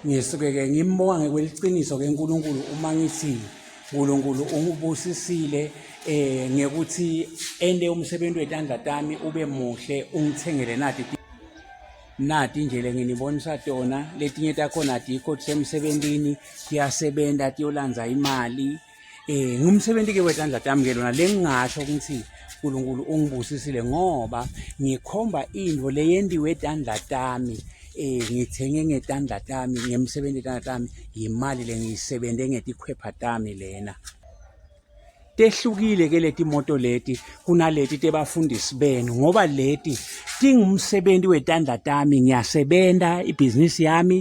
Ngisuke ke ngimbonga ngekweliciniso ke uNkulunkulu uma ngithi uNkulunkulu ungibusisile eh ngekuthi ende umsebenzi wetandla tami ube muhle ungithengele nati nati nje lenginibonisa tona letinye takhona atikho tisemsebentini tiyasebenta tiyolandza imali eh ngumsebenzi ke wetandla tami ke lona lengingasho ukuthi uNkulunkulu ungibusisile ngoba ngikhomba intfo leyentiwe tandla tami eh ngithenge ngetandla tami ngemsebenzi tandla tami yimali lengiyisebente ngetikhwepha tami lena tehlukile ke leti moto leti kunaleti tebafundisi benu ngoba leti tingumsebenzi wetandla tami ngiyasebenta ibhizinisi yami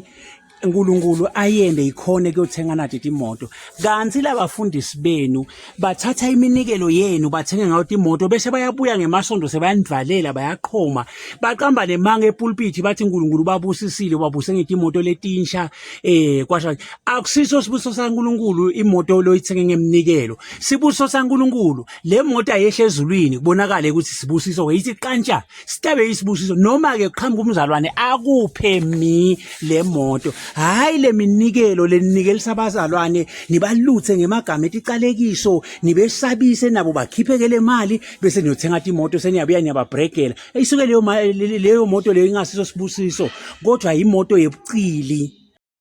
uNkulunkulu ayende ikhone kuyothenga nathi timoto kanti labafundisi benu bathatha iminikelo yenu bathenge ngayo timoto bese bayabuya ngemasondo sebayanidvalela bayaqhoma baqamba nemanga epulpit bathi uNkulunkulu babusisile babuse ngetimoto letinsha eh kwasha akusiso sibuso saNkulunkulu imoto loyithenge ngemnikelo sibuso saNkulunkulu le moto ayehle ezulwini kubonakale ukuthi sibusiso ke ithi qantsha sitabe isibusiso noma ke qhamuka umzalwane akuphe mi le moto hayi le minikelo lenikelisa abazalwane nibaluthe ngemagama eticalekiso nibesabise nabo bakhipheke le mali bese niyothenga imoto seniyabuya niyababrekela isuke leyo leyo moto leyo ingasiso sibusiso kodwa imoto yebucili.